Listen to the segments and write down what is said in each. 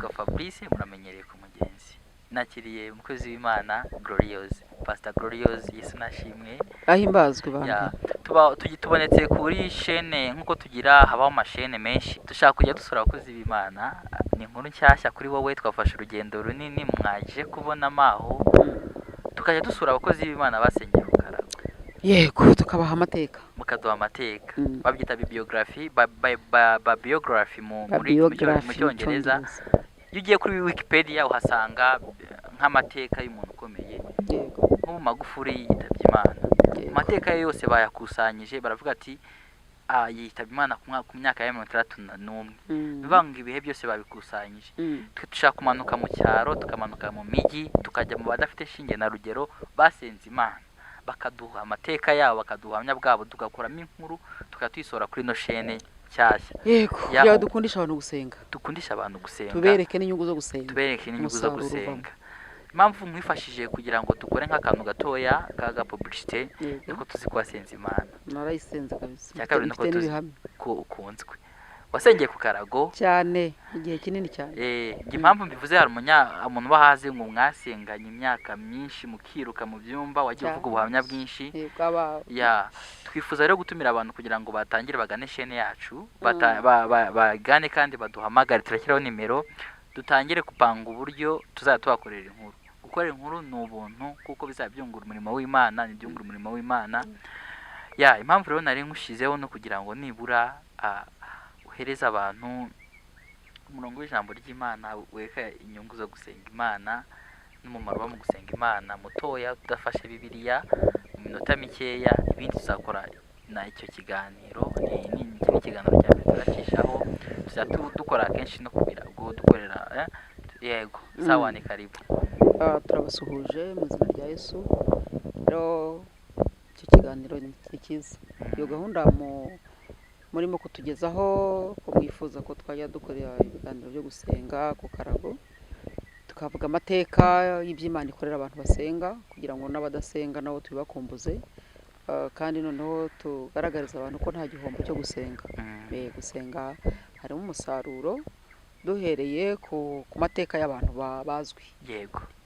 Nitwa Fabrice, muramenyereye ku mugenzi. Nakiriye umukozi w'Imana Gloriose, Pastor Gloriose. Yesu nashimwe. Ahimbazwe bantu. Ya, tuba tubonetse kuri shene nk'uko tugira habaho amashene menshi. Dushaka kujya dusura abakozi b'Imana. Ni inkuru nshyashya kuri wowe, twafashe urugendo runini mwaje kubona amaho, tukajya dusura abakozi b'Imana basengeye ku karago. Yego, tukabaha amateka. Mukaduha amateka. Babyita bibliography, biography Biography. mu Cyongereza. Iyo ugiye kuri Wikipedia uhasanga nk'amateka y'umuntu ukomeye, nk'ubu Magufuli yitabye Imana, amateka ye yose bayakusanyije, baravuga ati yitabye Imana ku myaka ya 61. Bivuga ngo ibihe byose babikusanyije. Twe dushaka kumanuka mu cyaro, tukamanuka mu mijyi, tukajya mu badafite shinge na rugero basenze Imana, bakaduha amateka yabo, bakaduha ubuhamya bwabo, tugakuramo inkuru, tukajya tuyisohora kuri ino shene nshyashya. Yego, dukundisha abantu gusenga. Dukundisha abantu gusenga. Tubereke n'inyungu zo gusenga. Tubereke n'inyungu zo Umusaruro uvamo. gusenga. Impamvu nkwifashije kugira ngo dukore nk'akantu gatoya ka publicité, niko tuzi ko wasenze Imana. Narayisenze kabisa. Icya kabiri nuko Mfite tuzi n'ibihamya. ko ukunzwe, wasengeye ku karago. Cyane, igihe kinini cyane. Njye impamvu mbivuze, hari umuntu uba hazi ngo mwasenganye imyaka myinshi, mukiruka mu byumba, wagiye uvuga ubuhamya bwinshi. Yego, aba Ya, twifuza rero gutumira abantu kugira ngo batangire bagane shene yacu, bagane kandi baduhamagare, turashyiraho nimero, dutangire gupanga uburyo tuzajya tubakorera inkuru. Gukora inkuru ni ubuntu, kuko bizaba byungura umurimo w'Imana, ntibyungura umurimo w'Imana. Ya, impamvu rero nari nkushyizeho no kugira ngo nibura uhereze abantu umurongo w'ijambo ry'Imana wereka inyungu zo gusenga Imana n'umumaro uba mu gusenga Imana, mutoya udafashe Bibiliya, mu minota mikeya. Ibindi tuzakora na icyo kiganiro. Iki ni ikiganiro cya mbere turacishaho, tuzajya dukora kenshi no ku birago dukorera. Yego, sawa, ni karibu. Turabasuhuje mu izina rya Yesu. Rero icyo kiganiro ni cyiza, iyo gahunda murimo kutugezaho, ko mwifuza ko twajya dukorera ibiganiro byo gusenga ku karago, tukavuga amateka y'iby'Imana ikorera abantu basenga, kugira ngo n'abadasenga nabo tubibakumbuze. Kandi noneho tugaragariza abantu ko nta gihombo cyo gusenga. Gusenga harimo umusaruro, duhereye ku mateka y'abantu bazwi.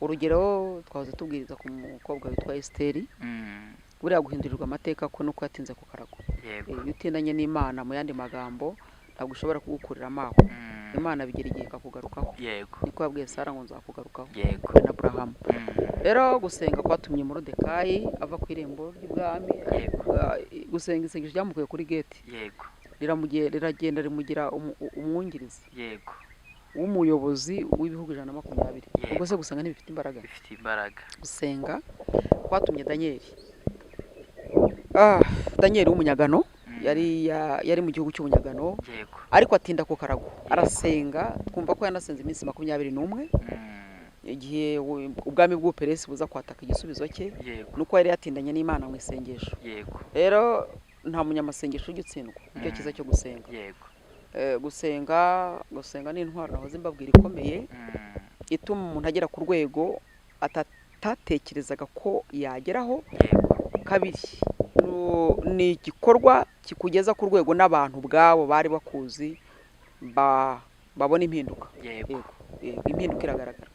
Urugero, twahoze tubwiriza ku mukobwa witwa Esiteri. Buriya guhindurirwa amateka ko nuko yatinze ku karago. Iyo utindanye n'Imana, mu yandi magambo, ntabwo ushobora kugukuriramo aho. Imana bigera igihe ikakugarukaho. Niko yabwiye Sara ngo nzakugarukaho. Na Aburahamu. Rero gusenga kwatumye Moridekayi ava ku irembo ry'ubwami. Gusenga isengesho ryamukuye kuri gate. Riragenda rimugira umwungirizi w'umuyobozi w'ibihugu 120. Ubwo se gusenga ntibifite imbaraga? Bifite imbaraga. Gusenga kwatumye Daniel, Daniel w'umunyagano, yari mu gihugu cy'ubunyagano, ariko atinda ku karago arasenga. Twumva ko yanasenze iminsi 21, igihe ubwami bw'Ubuperesi buza kwataka igisubizo cye, nuko yari yatindanye n'Imana mu isengesho. Rero nta munyamasengesho ujya utsindwa. Nicyo cyiza cyo gusenga. Gusenga ni intwaro nahoze mbabwira ikomeye, ituma umuntu agera ku rwego atatekerezaga ko yageraho. Kabiri, ni igikorwa kikugeza ku rwego n'abantu ubwabo bari bakuzi babona impinduka. Yego, impinduka iragaragara.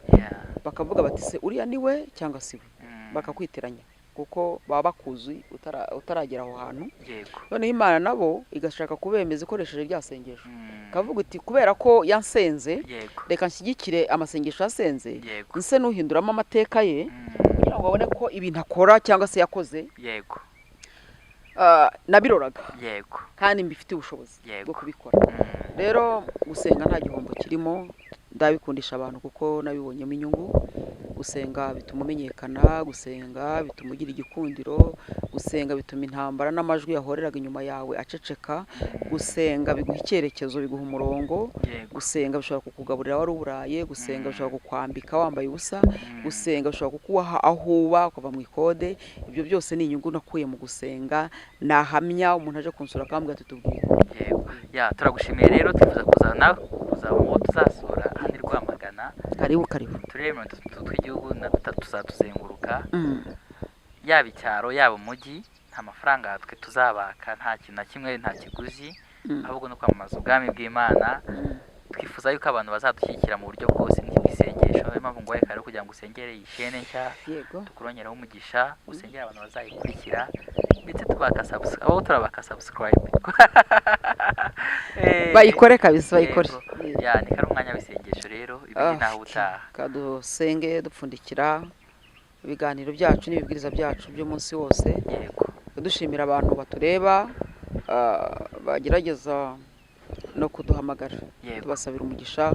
Bakavuga bati: "Se uriya ni we cyangwa si we?" Bakakwitiranya kuko baba bakuzi utaragera aho hantu. Noneho Imana nabo igashaka kubemeza ikoresheje rya sengesho, ikavuga iti: "Kubera ko yansenze, reka nshyigikire amasengesho yasenze, nse nuhinduramo amateka ye, kugira ngo babone ko ibintu akora cyangwa se yakoze nabiroraga kandi mbifitiye ubushobozi bwo kubikora." Rero gusenga nta gihombo kirimo. Ndabikundisha abantu kuko nabibonyemo inyungu. Gusenga bituma umenyekana, gusenga bituma ugira igikundiro, gusenga bituma intambara n'amajwi yahoreraga inyuma yawe aceceka, gusenga biguha icyerekezo, biguha umurongo, gusenga bishobora kukugaburira wari uburaye, gusenga bishobora kukwambika wambaye ubusa, gusenga bishobora kukuha aho uba ukava mu ikode. Ibyo byose ni inyungu nakuye mu gusenga. Nahamya umuntu aje kunsura akambwira ati: "Tubwire." Yego, ya, turagushimiye rero. Twifuza kuzana kuza mu bo tuzasura hano i Rwamagana. Karibu, karibu. Uturere 30 tw'igihugu na dutatu tuzatuzenguruka, yaba icyaro, yaba umujyi. Nta mafaranga twe tuzabaka, nta kintu na kimwe, nta kiguzi, ahubwo no kwamamaza ubwami bw'Imana. Twifuza Turifuza yuko abantu bazadushyigikira mu buryo bwose n'isengesho. Niyo mpamvu nguhaye kare kugira ngo usengere iyi shene nshya, tukurongeraho umugisha, usengere abantu bazayikurikira, ndetse tubaka abo turabaka subscribe. Bayikore kabisa, bayikore. Yego. Ya, ni kari umwanya w'isengesho rero, ibindi naho ubutaha. Kadusenge dupfundikira ibiganiro byacu n'ibibwiriza byacu by'umunsi wose. Dushimira abantu batureba, bagerageza no kuduhamagara, tubasabira umugisha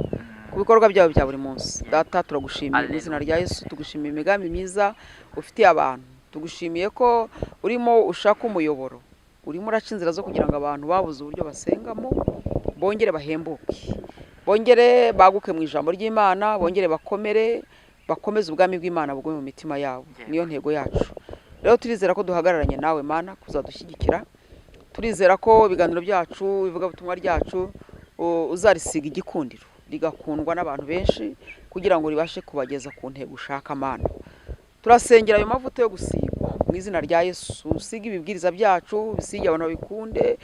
ku bikorwa byabo bya buri munsi. Data, turagushimiye mu izina rya Yesu, tugushimiye imigambi myiza ufitiye abantu, tugushimiye ko urimo ushaka umuyoboro, urimo uraca inzira zo kugira ngo abantu babuze uburyo basengamo bongere bahembuke, bongere baguke mu ijambo ry'Imana, bongere bakomere, bakomeze ubwami bw'Imana bugume mu mitima yabo. Niyo ntego yacu. Rero turizera ko duhagararanye nawe Mana kuzadushyigikira, turizera ko ibiganiro byacu, ivugabutumwa ryacu, uzarisiga igikundiro rigakundwa n'abantu benshi kugira ngo ribashe kubageza ku ntego ushaka Mana. Turasengera ayo mavuta yo gusigwa mu izina rya Yesu, usige ibibwiriza byacu, bisige abantu babikunde,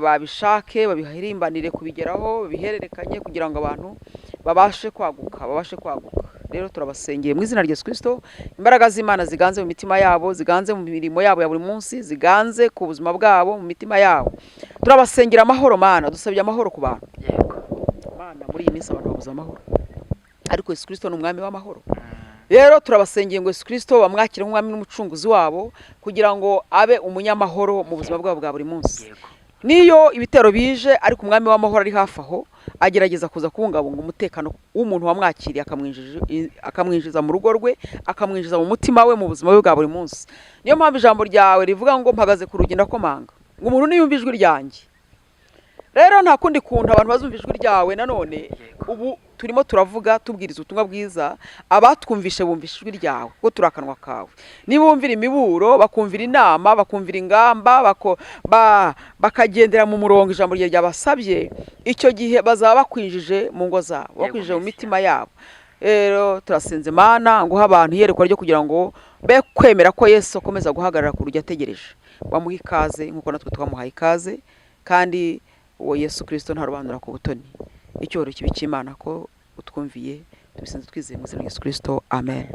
babishake, babihirimbanire kubigeraho, babihererekanye kugira ngo abantu babashe kwaguka, babashe kwaguka. Rero turabasengeye mu izina rya Yesu Kristo, imbaraga z'Imana ziganze mu mitima yabo, ziganze mu mirimo yabo ya buri munsi, ziganze ku buzima bwabo, mu mitima yabo. Turabasengera amahoro Mana, dusabye amahoro ku bantu. Mana, muri iyi minsi abantu babuze amahoro, ariko Yesu Kristo ni umwami w'amahoro. Rero turabasengeye ngo Yesu Kristo bamwakire nk'umwami n'umucunguzi wabo, kugira ngo abe umunyamahoro mu buzima bwabo bwa buri munsi. Niyo ibitero bije, ariko umwami w'amahoro ari hafi aho, agerageza kuza kubungabunga umutekano w'umuntu wamwakiriye, akamwinjiza mu rugo rwe, akamwinjiza mu mutima we, mu buzima bwe bwa buri munsi. Niyo mpamvu ijambo ryawe rivuga ngo mpagaze ku rugi ndakomanga, ngo umuntu niyumva ijwi ryanjye. Rero nta kundi kuntu abantu bazumva ijwi ryawe nanone. Ubu turimo turavuga, tubwiriza ubutumwa bwiza, abatwumvishe bumvishe ijwi ryawe kuko turi akanwa kawe. Niba bumvira imiburo, bakumvira inama, bakumvira ingamba, bakagendera mu murongo ijambo ryawe ryabasabye, icyo gihe bazaba bakwinjije mu ngo zabo, bakwinjije mu Mesiya. mitima yabo. Rero turasenze Mana nguha abantu iyerekwa ryo kugira ngo be kwemera ko Yesu akomeza guhagarara ku rugi ategereje, bamuhe ikaze nk'uko natwe twamuhaye ikaze, kandi uwo Yesu Kristo ntarobanura ku butoni. Icyubahiro kibe cy'Imana ko utwumviye, tubisenze twizeye mu izina rya Yesu Kristo, amen.